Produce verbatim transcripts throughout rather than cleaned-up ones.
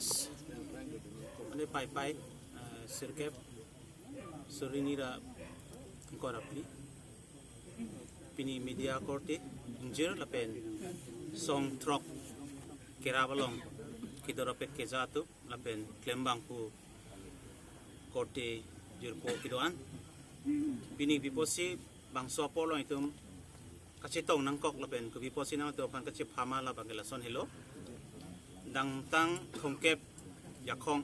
Ane paipai, eh, sirkep, suri hini ra ingkoi ra phli. Pini media korte ingjir lapen song throk kerap along kedo rapet keja atum lapen klembang pu korte jirpo kedo-an. Pini kopi apotsi bangso apor along itum kachetong nangkok lapen kopi apotsi nangtum aphan kachephama labang ke lason helo. Dangtang thomkep Jakhong,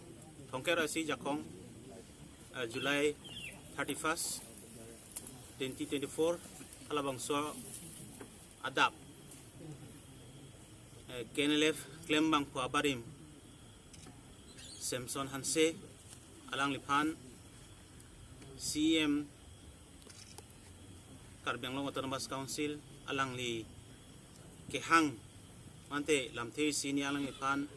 thomkep ra isi Jakhong, eh, July thirty-first, twenty twenty-four, halabangso adap, eh, K N L F klembang pu abarim Samson Hanse, alangliphan C E M Karbi Anglong Autonomous Council alangli kehang mate lamthe isi hini alangliphan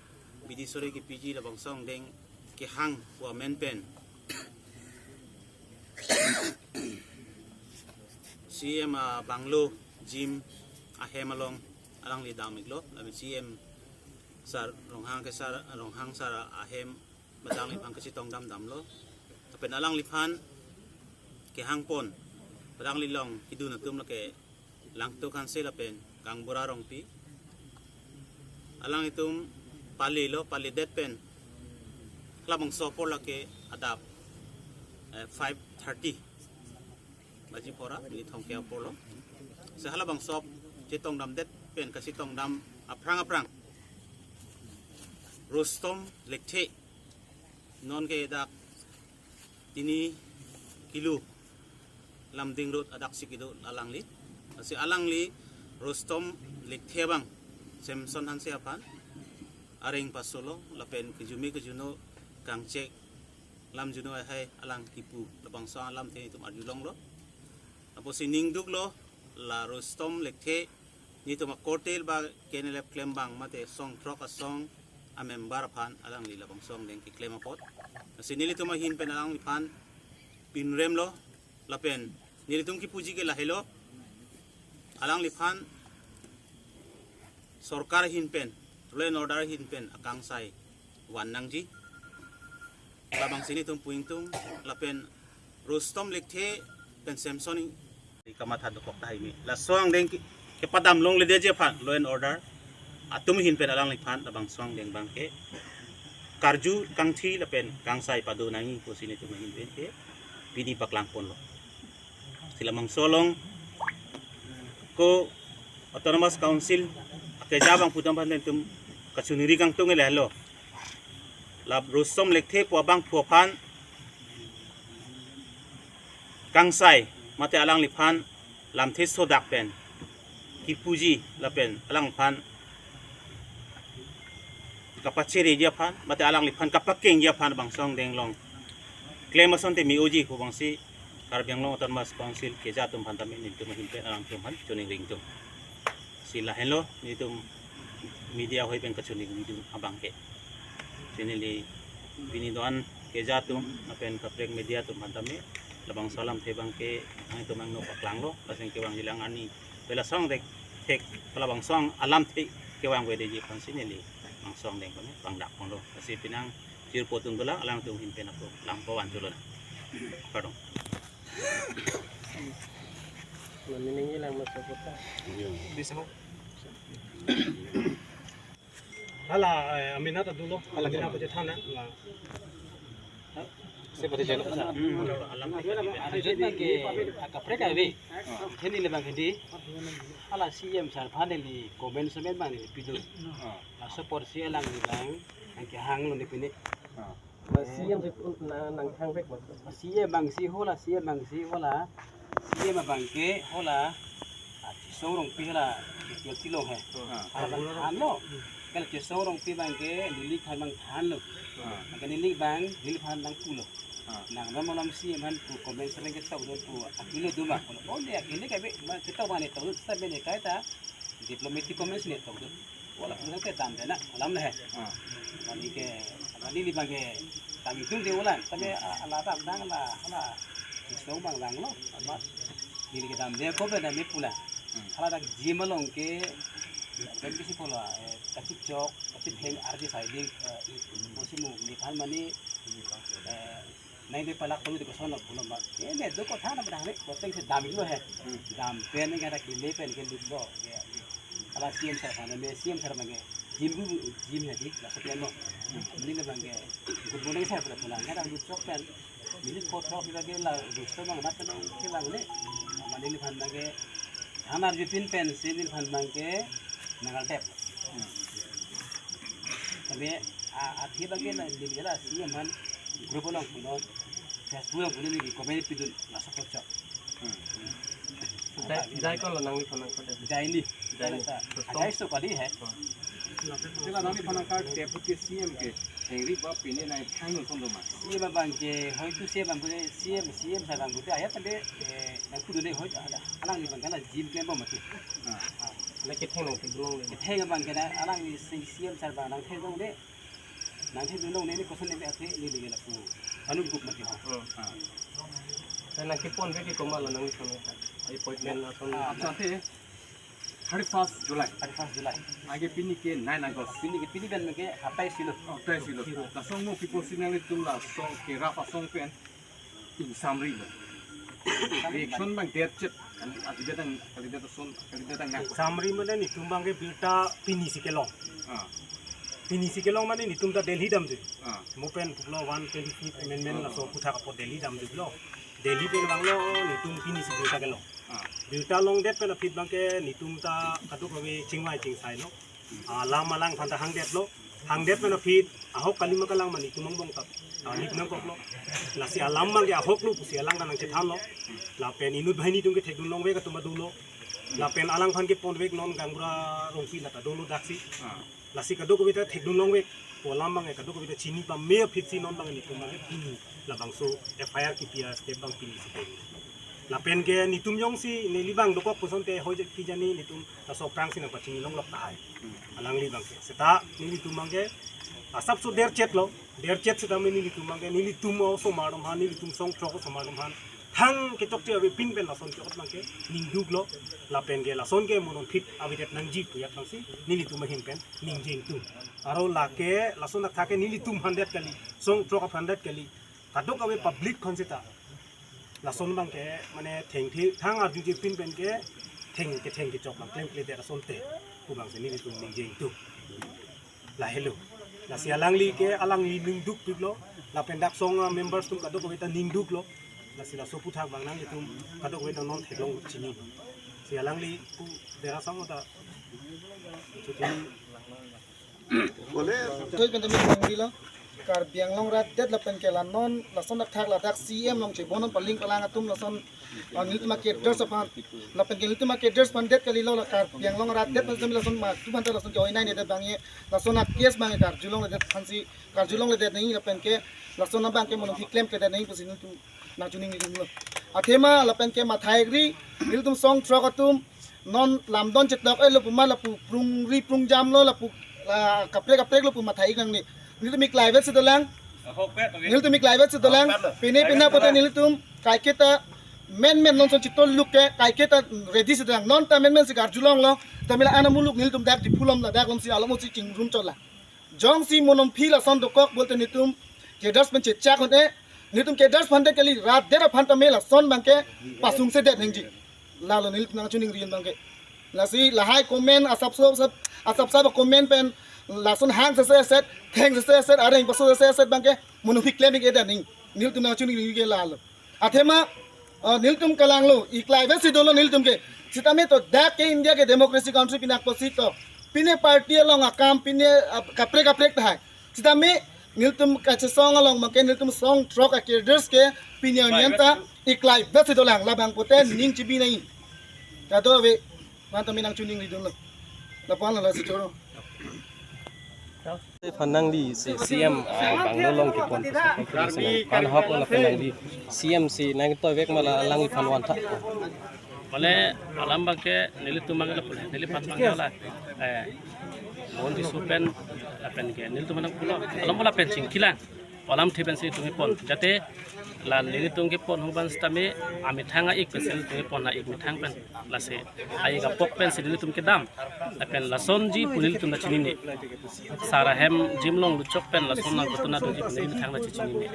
bidi sore kepiji labangso angdeng kehang pu amen pen C E M a bungalow gym ahem along alangli dam-iklo, lapen C E M sir Ronghang ke sir, Ronghang sir ahem bang alangliphan kachetong dam damlo. Lapen alangliphan kehang pon, bang along kedun atum lake Langtuk Hanse lapen Kangbura Rongpi. Alanglitum palelo, paledet pen halabangso apor lake adap, eh, five thirty baji phora, minit thomkep apor lo. Si halabangso chetong damdet pen kachetong dam aphrang aphrang Rustom Lekthe, non ke dak Tini Kilu Lumding Road adaksi kedo alangli. Lasi alangli Rustom Lekthe abang Samson Hanse aphan areng pasolo lapen kejumi kejuno kangchek lam juno ahai alang kipu labangso alamthe itum arjulonglo. Apotsi ningduklo la Rustom Lekthe nelitum akorte ba K N L F klembang mate song throk asong amember aphan alangli labangso angdeng keklem apot. Lasi nelitum ahin pen alangliphan pinremlo lapen nelitum kipuji ke lahelo, alangliphan sorkar ahin pen, law and order ahin pen akangsai van nangji. Labangsi nelitum pu ingtung lapen Rustom Lekthe pen Samson ing- kamatha dokok tahai me. Laso angdeng ke, kepadam longledetji aphan law and order atum ahin pen alangliphan labangso angdeng abang ke karju kangthi lapen kangsai pado nangji pusi nelitum ahin pen ke pini paklang ponlo. Si labangso along ko Autonomous Council akeja abang pudam aphan nelitum kachiningri kangtung lahelo. La Rustom Lekthe pu abangphu aphan kangsai mate alangliphan lamthe sodak pen kipuji lapen alangliphan kapacheriji aphan mate alangliphan kapakengji aphan bangso angdeng along klem asonte me-oji pu abangsi Karbi Anglong Autonomous Council keja atum aphan tame nelitum ahin pen alangtum aphan chiningri ingtung. Si lahenlo nelitum media ahoi pen kachiningri atum abang ke. Si neli pini do-an keja atum lapen kaprek media atum aphan tame labangso alamthe abang ke nangtum angno paklanglo, lason kevangji lang arni pela song dek thek pela bangso alamthe kevangvedetji aphansi neli bangso angdeng abang pangdak ponlo. Lasi penang jirpo atum dolang alangtum ahin pen ako lang pavan chulo na. Kardom. Mane ningje lang masuk kota. Bisa ho. Hala, eh, aminat adulo. Hala, hala, kena baca thana. Hala. Saya baca channel. Hmm. Alam. Arjun na ke akaprek ave. Theni le bang hindi. Hala C M sir aphan neli comment semen bang neli pido. Ah. Laso apor si alangli bang nangkehanglo ne pine. Ah. Ba C M si na nangkehang bek ba. C M bang si ho la, C M bang si ho la. C M abang ke ho la. Ah, Chesong Rongpi la, Chesong Rongpi long he. Ah. Hala bang thanlo. Kala Chesong Rongpi abang ke neli khan bang thanlo. Ah. Bang ke neli bang, neli phan nangpulo. Ah. Nang non malam C M aphan pu comment semen ketok do pu akilo duma. Oh, ne akilo ke be, ma ketok bang ne tok do, sa be ne kaita diplomatic comment ne tok do. Wala pulang ke dam dena, alam le he. Ah. Mane ke, mane neli bang ke, tami tung de ulan, tame, ah, ala dam dang la, ala, Chesong bang dang lo, ama, neli ke dam de ko be dam me pula. Hmm. Hala dak gym along ke, dak ke si pula, eh, kachechok, Sitheng ardi saidi, eh, i, i, bosi mu, niphan mani, eh, nai de palak pulu de koson lo, pulo ma. Eh, ne do kotha na bidang ne, koteng se dam lo he. Hmm. Dam pen ke rak dile pen ke lut lo. Ya, ya. Ala C M sir aphan, me C M sir abang ke. Jim bu, jim he di, laso pen lo. Mani le abang ke, good morning sir, pura pura. Nang lut chok pen. Neli photo kita ke la, rooster abang na pen ke abang ne. Mani neliphan abang ke, than arjupin pen si neliphan abang ke, nangal tep. Tapi, a, athe abang ke na, neli la, C M aphan, group along punon, Facebook along punon, neli comment pidun, laso kotchok. Jai, jai ko lo nangliphan nangkode. Jaini. Jaini. Jaini ta. Akai so kali he. Sila nangliphan nangkar deputy C M ke hengri ba pini nai thang son do ma. C M abang ke hoi tu C M abang ke C M, C M sir abang ke ayat tadi, eh, nang kudu ne hoi ada. Alangli abang ke na jim klem bom mati. Ah. Ala ketheng nangthek dunlongle. Ketheng abang ke na alangli si C M sir abang nangthek dunlongle. Nangthek dunlongle ne koson ne athe ne lege lapu. Anu gup mati ha. Hmm. Ah. Sa nangkepon ke komat lo nangliphan nangkar. Appointment ason. Ah, athe thirty-first July. Thirty-first July. Age pini ke nine August. Pini ke pini pen ke hatai silo. Oh, hatai silo. Silo. Laso mo people signal tum laso ke rap asong pen. In summary lo. Reaction abang det chet. Kali, kalidet ang, kalidet ason, kalidet ang nak. Summary mane netum abang ke birta pini si kelong. Ah. Pini si kelong mane netum ta Delhi damjui. Ah. Mo pen puklo one twenty-fifth amendment laso puthak apot Delhi damjui lo. Delhi pen abang lo netum pini si birta kelong. Ah. Birta longdet pen aphi abang ke netum ta kadokave chingvai chingsai lo. Ah, alam alang aphan ta hangdet lo. Hangdet pen aphi ahok kali ma kalang ma netum angbong ta, ah, lip nangkok lo. Lasi alam abang ke ahok lo pusi alang ta nangchethan lo. Lapen inut banghini atum ke thekdun longvek atum ta dolo. Lapen alangphan kepon vek non gaonbura Rongpi la ta dolo daksi. Ah. Lasi kadokave ta thekdun longvek. Pu alam abang ke kadokave ta chini pame aphi si non abang netum abang ke pini labangso F I R kipi astep abang pini si pini. Lapen ke netum jongsi neli abang dokok puson te hoi je ki jani netum laso aphrang si nangpachini longlok tahai. Alangli abang ke. Seta nelitum abang ke asapso derchet lo. Derchet seta me nelitum abang ke nelitum osomar atum aphan, nelitum song throk osomar atum aphan thang kechokche avepin pen lason ke-ot abang ke ningduk lo. Lapen ke lason ke mo non phit avedet nangji pu ya thang si nelitum ahin pen ningjeng tu. Aro lake lason athak ke nelitum aphan det kali, song throk aphan det kali. Kadokave public aphan seta lason abang ke mane thengthe thang arjujepin pen ke theng ketheng kechok abang klemkledet asonte pu abang si nelitum ningjeng tu. Lahelo. Lasi alangli ke alangli ningduk pik lo. Lapen dak song, ah, members atum kadokave ta ningduk lo. Lasi laso aputhak abang nanglitum kadokave ta non theklong chini. Si alangli pu dera sang ta chuti. Thoi pen tame nangri lo. Karbi Anglong rat det lapen ke la non lason dak thak ladak C M along chebon non paling palang atum lason, ah, nelitum a-cadres aphan. Lapen ke nelitum a-cadres aphan det kali lo la Karbi Anglong rat det lason lason ma tu aphan ta lason ke oinai ne det abang ye lason a-case abang ke karjulongledet aphan si karjulongledet nangji lapen ke lason abang ke mo non phit klemkledet nangji pusi nelitum nangchiningri lo. Athema lapen ke matha-ikri, nelitum song throk atum non lamdon chetok-et lo pu ma lapu prungri prungjam lo lapu, ah, kaprek kaprek lo pu matha-ik nangne. Nelitum iklaivet si dolang. Nelitum iklaivet si dolang. Pine pina pote nelitum kaiketa men men non son chitol luk ke kaiketa ready si dolang. Non ta men men si karjulong lo. Tame la-an amuluk nelitum dak Diphu along ladak along si along si chingrum chot la. Jongsi mo non phit lason dokok pulote nelitum cadres pen chechak un-e, nelitum cadres aphan det kali rat det aphan tame lason abang ke pasungsedet nangji. Lalo nelitum nangchiningri abang ke. Lasi lahai comment asapso asap asap asap comment pen lason hang sese set, theng sese set, areng paso sese set abang ke mo non phit klem-ik-edet nangji. Nelitum nangchiningri ke lalo. Athema, ah, nelitum kelang lo, iklaivet si dolo nelitum ke. Sitame to dak ke India ke democracy country pini apotsi to. Pine party along akam, pine, ah, kaprek kaprek tahai. Sitame nelitum kachesong along abang ke nelitum song throk a-cadres ke pini onion ta iklaivet si dolang labang pote ning chibi nai. Kadokave aphan tame nangchiningri dunlo. Lapu-an lo lasi choro. Aphan nangli si C M, ah, bangno along kepon pusi aphan hap lapen nangli C M si nangtoivek ma la alangliphan vantha. Mane alam abang ke nelitum abang lapu neliphan abang la, eh, bon disu pen lapen ke nelitum nangpulo. Alam lapen chingkilang. Alamthe pensi nelitum kepon, jate la nelitum kepon ahut ban sitame amethang a-ik pensi nelitum kepon, a-ik methang pen, lasi a-ik apok pensi nelitum kedam. Lapen lasonji pu nelitum ta chinine. Sar ahem jim along luchok pen lason nangketun adoji pu neli methang ta chechinine.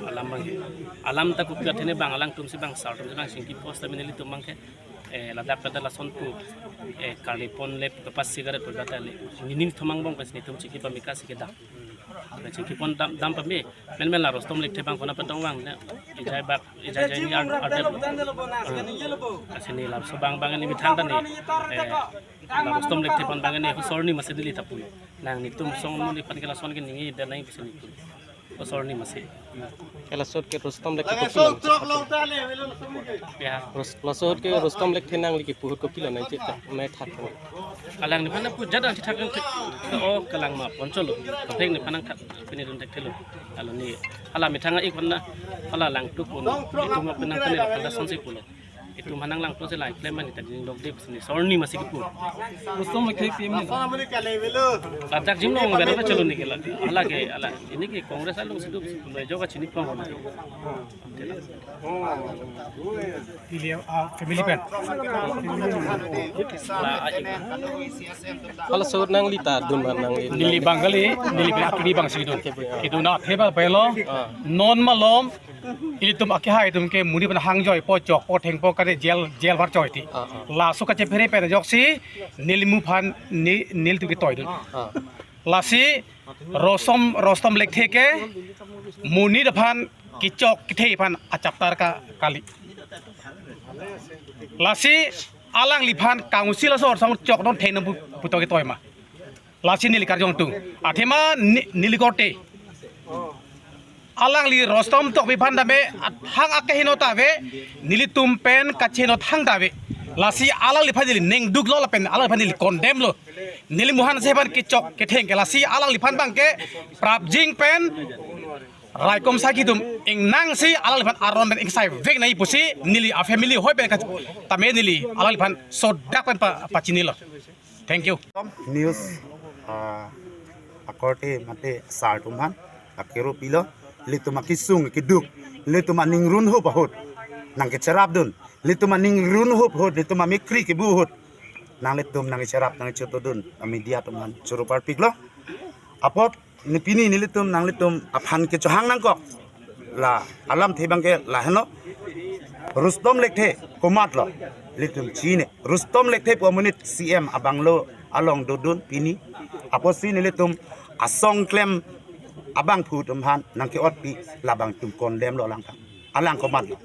Alam abang, alam ta kopi athene abang, alangtum si abang, sar atum si abang chingki pon sitame nelitum abangke, eh, ladak pada lason pu, eh, karli ponle pu kapasigaret pu data le. Nini thomang bong pensi nelitum chingki pameka si kedam. Chingki pon dam, dam pame. Menmen la Rustom Lekthe abang konat pen tong vang ne. Ejai bak, ejai jai ni ar, ar dep. Lasi ne laso abang abang ne methang ta ne. Eh, la Rustom Lekthe abang abang ne husor ni masi dili tapu. Nang nelitum song neli aphan ke lason ke ningje dan nang pisi nelitum. Husor ni masi. Ke laso ahut ke Rustom Lekthe kopi lo? Ya. Rus-, laso ahut ke Rustom Lekthe nangli kepu ahut kopi lo nangchethak, nangthak? Alang nephan pu jat nangchethak, nangthak. Oh, kalang ma poncholo. Kaprek nephan nangthak, pini dun thak thelo. Alo ne, hala methang a-ik aphan na, hala langtuk pon. Itum aphan nang kene hala sonsi pulo. Itum aphan nang langtuk si la klem mani ta jing dok de sini. Husor ni masi kepu. Rustom Lekthe P M ni. Ladak jim along bera ta chalo ne ke la. Hala ke, hala. Ini ke Congress along situ pulo, jo kachini pon. Family, ah, family pen. Hala ahut nangli ta dun ma nangli? Neli abang kali, neli abang akiri abang si dun. Kedun athe ba pelo. Ah. Non malom, ilitum akehai atum ke monit pen hangjoipo, chokpo, thengpo, kare jail, jail var choi ti. Ah, ah. Laso kachephere pen ajoksi neli mu aphan ne, nelitum ketoi dun. Ah. Lasi Rustom, Rustom Lekthe ke monit aphan kechok kethe aphan achaptar ka kali. Lasi alangliphan council asor song chokdun thek nang pu, pu to ketoi ma. Lasi neli karjong tung. Athema ne, neli korte. Alangli Rustom Tokbi aphan tame athang akeheno ta ave, nelitum pen kacheheno thang ta ave. Lasi alangliphan neli ningduk lo lapen alangliphan neli condemn lo. Neli mu aphan si aphan kechok ketheng ke, lasi alangliphan abangke prapjin pen raikom asai kedun ingnang si alangliphan aron pen ingsai vek nangji pusi neli a family hoi pen ka tame neli alangliphan sodak pen pa, pachini lo. Thank you. News, ah, akorte mate sar atum aphan akero pilo, ilitum akesung keduk, ilitum aning run hup ahut nangkecherap dun, ilitum aning run hup ahut, ilitum amekkri kebu ahut nanglitum nangcherap nangchotodun, a media atum aphan choro parpiklo. Apot ne pini nelitum nanglitum aphan kechohang nangkok. La alamthe abangke lahenlo. Rustom Lekthe komatlo? Ilitum chini. Rustom Lekthe pu amonit C M abanglo along dodun pini. Apotsi nelitum asong klem abangphu atum aphan nangke-otpi, labang itum condemn lo alang ka. Alang komatlo?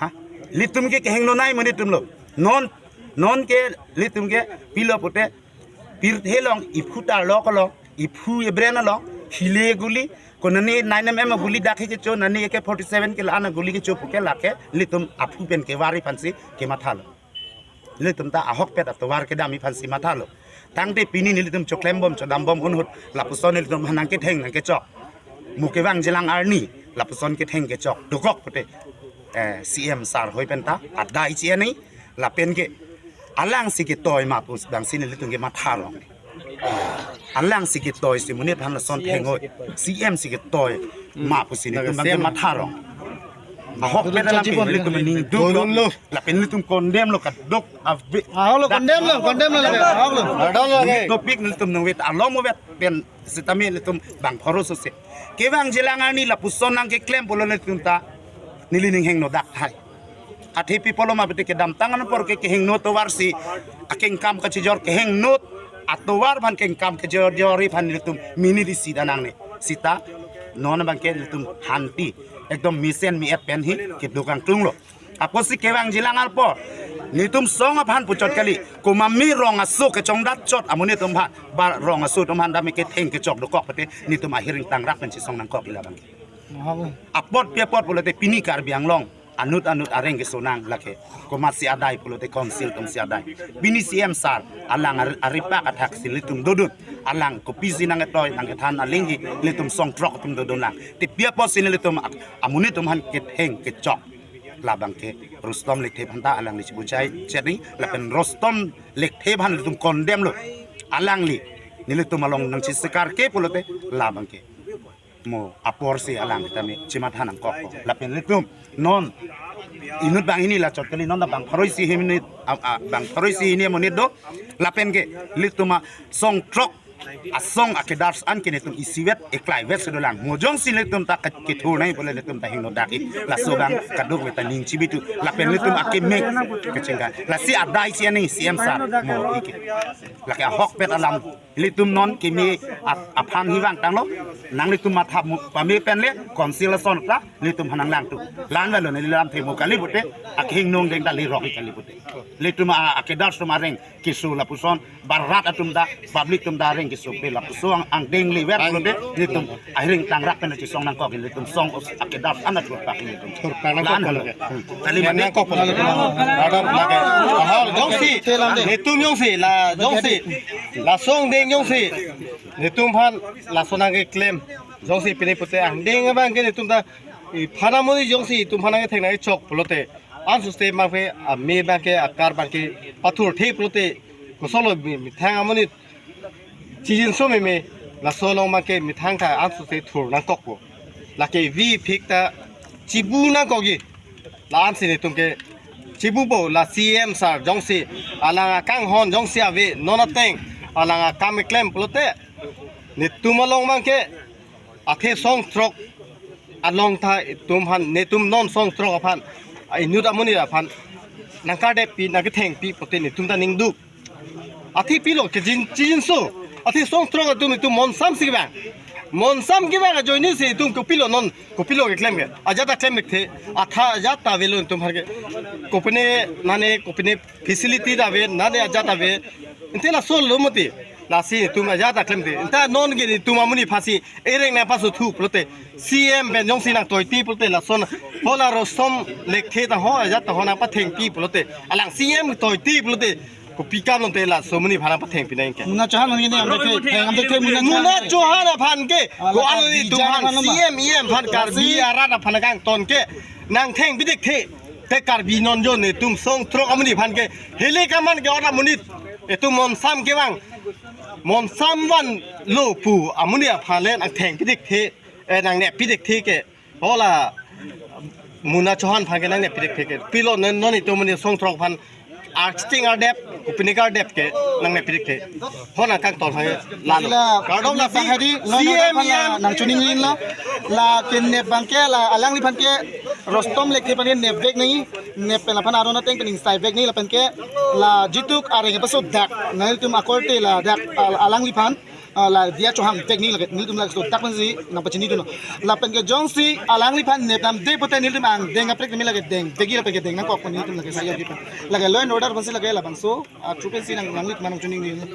Ha? Ilitum ke kehengnonei monit atumlo. Non, non ke ilitum ke pilo pute pirthe along iphu tarlok along, iphu ebren along, hile guli, konane nine M M guli dak he kecho, nane A K forty-seven ke la-an guli kecho puke lake ilitum aphu pen kevari aphansi kemathalo. Ilitum ta ahokpet atovar kedamji aphansi mathalo. Tangte pini nelitum choklem bom chodam bom ahut lapuson nelitum aphan nangketheng nangkechok, mu kevang jilang arni lapuson ketheng kechok dokok pute, eh, C M sar hoi pen ta adai chi ani. Lapen ke alangsi ketoi ma pu abangsi nelitum kematha rong. Alangsi ketoi si monit aphan lason theng hoi, C M si ketoi ma pusi nelitum abangke matha rong. Ahokpet alam ke nelitum ningduk lo, lapen nelitum condemn lo kadok ave. Ahok lo, condemn lo, condemn lo lake, ahok lo. Mardon lo lake. Topic nelitum nangvet alom vet pen sitame nelitum bang phoro sose. Kevang jilang arni lapuson nangkeklem pulo nelitum ta neli ning hengno dak hai. Athe pi pulo ma pute kedamtang anpor ke kehengno tovar si akengkam kachijor, kehengno atovar aphan kengkam kachijor jori aphan nelitum mini di sida nangne. Sita non abangke nelitum hanti ekdom mesen mi-et pen hi kedokang tung lo. Apotsi kevang jilang arpo nelitum song aphan puchot kali, komat mi rong aso kechongdat chot amonit atum aphan, ba rong aso atum aphan dam ketheng kechok dokok pute nelitum ahiring tangrak pensi song nangkok ila abangke. Apot pi apot pulote pini Karbi Anglong anut anut areng keso nang lake. Komatsi adai pulote council atumsi adai. Pini C M sar alang ari-, aripak athaksi nelitum dodun. Alang kopisi nangketoi nangkethan alinghi nelitum songtrok atum dodun lang. Te pi apotsi nelitum ak-, amonit atum aphan ketheng kechok, labangke Rustom Lekthe aphan ta alangli chibujai cheri, lapen Rustom Lekthe aphan nelitum condemn lo. Alangli nelitum along nangchisikar ke pulote labangke mo apor si alang tame chimatha nangkok. Lapen ilitum non inut bang hini la chot kali, non bang pharo isi hini, a, a, bang pharo isi hini amonit do. Lapen ke ilitum asong throk asong akedars an ke netum isivet eklaivet si dolang. Mo jongsi ilitum ta ke-, kethur nai pule ilitum ta hingno dak-i. Laso bang kadokave ta ning chibitu. Lapen ilitum akemek kechengka. Lasi adai si ani C M sir mo ike. Lake ahokpet alam. Ilitum non kimi ap-, aphan hivang tanglo. Nanglitum matha mu-, pame pen le council ason ta ilitum hanang langtu. Lan valo ne lam themo kali pute, akhing nong deng ta lerok kali pute. Ilitum a, akedars atum areng keso lapuson, barat atum ta, public atum ta areng keso pe lapuson ang, angdeng lever pute, ilitum ahiring tangrak pen chisong nangkok, ilitum song os akedars an achur pak ilitum. Chur pak nangkok. Lan valo. Polo ke. Hmm. Kali mati. Nangkok polo ke. Adam lake. Ahal jongsi. Netum jongsi la jongsi. Laso angdeng jongsi. Netum aphan laso nangkeklem. Jongsi pine pute angdeng abang ke netum ta iphan amonit jongsi itum aphan nangkethek nangkechok pulote, ansuste mangphe ame abang ke akar abang ke pathurthe pulote, kosolo mi-, methang amonit chijinso meme, laso along abang ke methang ta ansuste thur nangkokpo. Lake vi phik ta chibu nangkokji. La-ansi netum ke chibupo, la C M sir jongsi alang akanghon jongsi ave non ateng alang akam keklem pulote, netum along abang ke athe song throk along ta itum aphan, netum non song throk aphan, a, inut amonit aphan nangkardeppi nangkethengpi pute netum ta ningduk. Athe pilo kejin chinso. Athe song throk atum itum monsam si kevang. Monsam kevang ajoine si itum kopilo non, kopilo keklem ke. Ajat ta klem thekthe. Atha ajat ta avelo itum aphan ke. Kopine nane kopine facility ta ave, nane ajat ta ave. Ante laso lo mati. Lasi itum ajat ta klem the. Anta non ke itum amonit aphansi ereng nangpaso thu pulote. C M pen jongsi nangtoiti pulote lason. Hala Rustom Lekthe ta ho ajat ta ho nangpathengpi pulote. Alang C M toiti pulote. Kopi kam lote laso amonit aphan nangpathengpi nang ke. Muna Chauhan aphan ke ne amde ke, theng amde ke Muna Muna Chauhan. Chauhan aphan ke. Ala ko alo Karbi ni tuhan jalan ma. C M E M aphan Karbi Lasi. Arat aphan kangton ke. Nangthengpi thekthe. Te Karbi non jo netum song throk amonit aphan ke. Hele kaman ke ora amonit. Itum monsam kevang. Monsam vanlo pu amonit aphan le nangthengpi thekthe. Eh, nangneppi thekthe ke. Hala Muna Chauhan aphan ke nangneppi thekthe ke. Pilo non, non itum amonit song throk aphan acting ardep, kopine kardep ke nangneppi thekthe. Ho nangkangton aphan ke lalo. Sila, kardom la pahadi, non C M E M. Nangchoningri lo. La kenep abang ke, la alangliphan ke, Rustom Lekthe aphan ke nepvek nangji, nep pen laphan aron ateng pen ingsaivek nangji lapen ke, la jituk areng paso dak, nangtum akorte la dak, al-, alangliphan, ah, la Dia Chauhan vek nangji lake, nelitum laso dak pensi nangpachini dun lo. Lapen ke jongsi alangliphan nep damde pute nelitum angdeng kaprek nangji lake dengvekji lapen ke deng nangkok nelitum lake sayo kipan. Lake law and order pensi lake labangso, ah, true pensi nang, nanglitum nangchoningri lo.